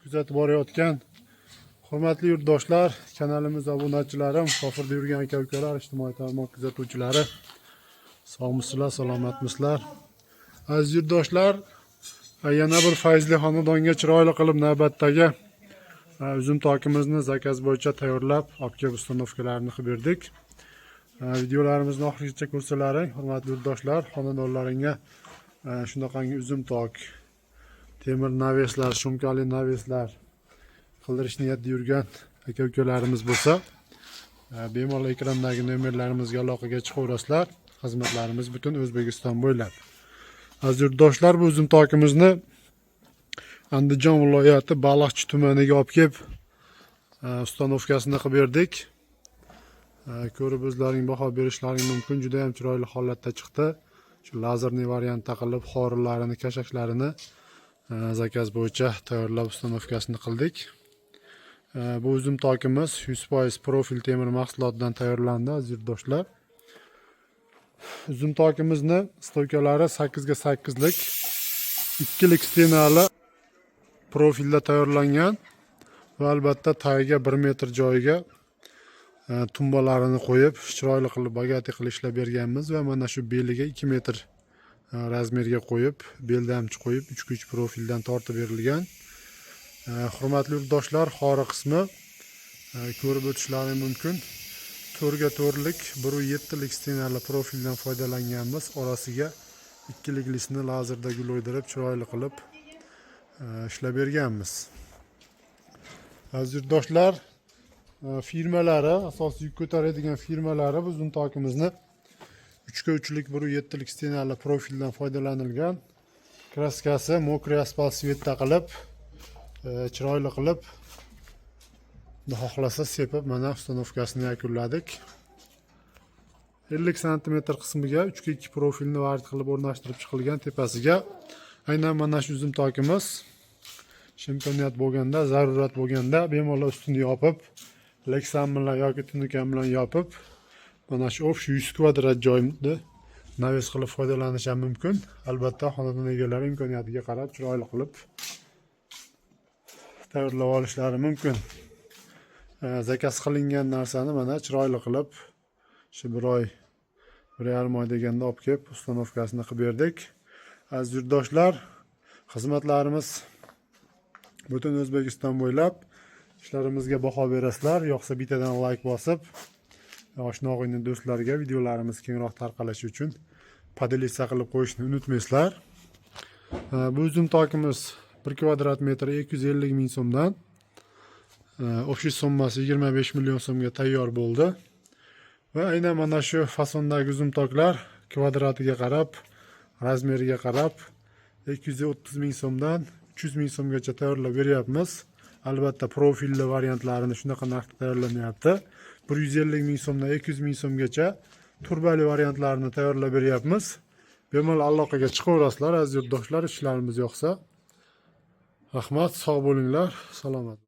Kuzatib borayotgan hurmatli yurtdoshlar, kanalimiz obunachilarim, safarda yurgan aka ukalar, ijtimoiy tarmoq kuzatuvchilari, sog'misizlar, salomatmisizlar? Aziz yurtdoshlar, yana bir fayzli xonadonga chiroyli qilib navbatdagi uzum tokimizni zakaz bo'yicha tayyorlab, olib kelib установка larini qilib berdik. Videolarimizni oxirigacha ko'rsalaring, hurmatli yurtdoshlar, xonadonlaringga shunaqangi uzum tok, temir навес lar, шумка li навес lar qildirish niyatida yurgan aka ukalarimiz bo'lsa, bemalol ekrandagi nomerlarimizga aloqaga chiqaverasizlar. Xizmatlarimiz butun O'zbekiston bo'ylab. Aziz yurtdoshlar, bu uzum tokimizni Andijon viloyati Baliqchi tumaniga olib kelib, установка sini qilib berdik. Ko'rib o'zlaring baho berishlaring mumkin. Juda ham chiroyli holatda chiqdi. Shu лазерный variantda qilib, xorilarini, kashaklarini zakaz bo'yicha tayyorlab, установка sini qildik. Bu uzum tokimiz 100% profil temir mahsulotidan tayyorlandi, aziz yurtdoshlar. Uzum tokimizni стойка lari 8 ga 8 lik ikkilik стена li profilda tayyorlangan va albatta tagiga 1 metr joyiga tumbalarini qo'yib, chiroyli qilib, богатый qilib ishlab berganmiz va mana shu beliga 2 metr размер ga qo'yib, beldamchi qo'yib, 3 3 profildan tortib berilgan. Hurmatli yurtdoshlar, xori qismi, ko'rib o'tishlari mumkin. 4 ga 4lik 1,7lik стена li profildan foydalanganmiz. Orasiga ikkiliklisini lazerda gul o'ydirib, chiroyli qilib ishlab berganmiz. Aziz yurtdoshlar, firmalari, asosiy yuk ko'taradigan firmalari bu uzum tokimizni 3 ga 3lik 1,7lik стена li profildan foydalanilgan. Краска si мокрый asfalt цвет da qilib, chiroyli qilib, xudo xohlasa, sepib, mana установка sini yakunladik. 50 santimetr qismiga 3 ga 2 profilni варить qilib o'rnashtirib chiqilgan tepasiga. Aynan mana shu uzum tokimiz imkoniyat bo'lganda, zarurat bo'lganda bemalol ustini yopib, leksan bilan yoki tunukan bilan yopib, mana shu общий 100 kvadrat joyni навес qilib foydalanish ham mumkin. Albatta, xonadon egalari imkoniyatiga qarab chiroyli qilib tayyorlab olishlari mumkin. Zakaz qilingan narsani mana chiroyli qilib shu bir oy, 1,5 oy deganda olib kelib, установка sini qilib berdik. Aziz yurtdoshlar, xizmatlarimiz butun O'zbekiston bo'ylab. Ishlarimizga baho berasizlar, yoqsa bittadan layk bosib, oshna og'ayni do'stlarga videolarimiz kengroq tarqalishi uchun поделиться qilib qo'yishni unutmaysizlar. Bu uzum tokimiz 1 kvadrat metr 250 ming so'mdan, общий summasi 25 million so'mga tayyor bo'ldi. Va aynan mana shu fasondagi uzum toklar kvadratiga qarab, размер iga qarab 230 ming so'mdan 300 ming so'mgacha tayyorlab beryapmiz. Albatta, profilli variantlarini shunaqa narxda tayyorlanyapti. 150 ming so'mdan 200 ming so'mgacha turbali variantlarini tayyorlab beryapmiz. Bemalol aloqaga chiqaverasizlar, aziz yurtdoshlar, ishlarimiz yoqsa. Rahmat, sog' bo'linglar, salomat.